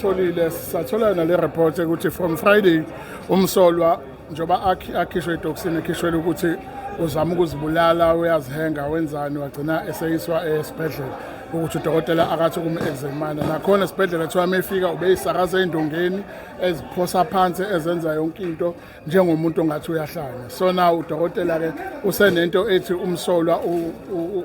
Tholile sathola nale report ukuthi from Friday umsolwa njengoba akhishwe edokisini, ekhishwele ukuthi uzama ukuzibulala, uyazihenga, wenzani, wagcina eseyiswa esibhedlela ukuthi udokotela akathi ukum-examina. Nakhona esibhedlela kuthiwa mefika ubeyisakaza ey'ndongeni, eziphosa phansi, ezenza yonke into njengomuntu ongathi uyahlanya. So now udokotela-ke usenento ethi umsolwa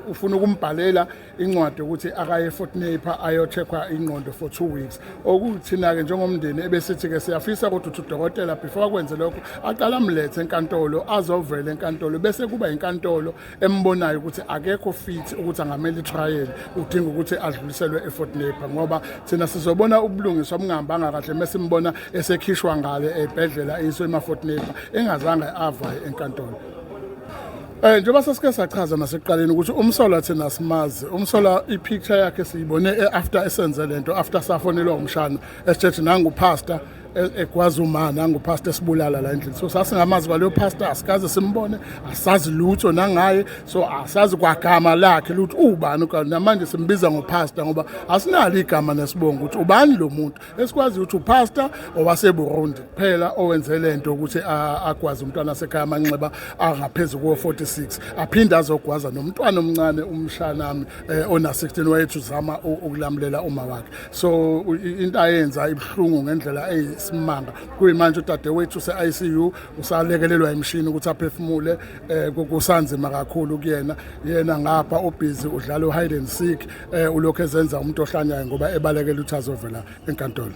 ufuna ukumbhalela incwadi ukuthi akaye eFort Napier ayo-checkwa ingqondo for 2 weeks. Okuthina-ke njengomndeni ebesithi-ke siyafisa kodwa ukuthi udokotela before akwenze lokho aqala amlethe enkantolo, azovela enkantolo, bese kuba inkantolo embonayo ukuthi akekho fit ukuthi angamela i-trial, udinga ukuthi adluliselwe eFort Napier, ngoba thina sizobona ubulungiswa bungahambanga kahle mesimbona esekhishwa ngale ebhedlela eyiswe ema-Fort Napier engazange avaye enkantolo. Njengoba sesike sachaza nasekuqaleni ukuthi umsolwa thina simazi umsolwa, i-picture yakhe siyibone after esenze lento, after safonelwa umshana esithethe nangu pastor egwaza uma, nangu pastor esibulala la endlini. So sasingamazi kwaleyo pastor, asikaze simbone, asazi lutho nangaye, so asazi kwagama lakhe ukuthi ubani. Namanje simbiza ngopastor ngoba asinalo igama nesibongo ukuthi ubani lo muntu. Esikwazi ukuthi upastor owaseBurundi kuphela owenze lento ukuthi agwaze umntwana wasekhaya amanxeba angaphezulu ko-46, aphinde azogwaza nomntwana omncane, umshanami ona 16, wayethi uzama ukulamulela uma wakhe. So into ayenza ibuhlungu ngendlela eyisimanga. Kuyimanje udadewethu use-ICU, usalekelelwa imishini ukuthi aphefumule. Kusanzima kakhulu kuyena. Yena ngapha ubhizi udlala u-hide and seek, ulokhu ezenza umuntu ohlanyayo ngoba ebalekela ukuthi azovela enkantolo.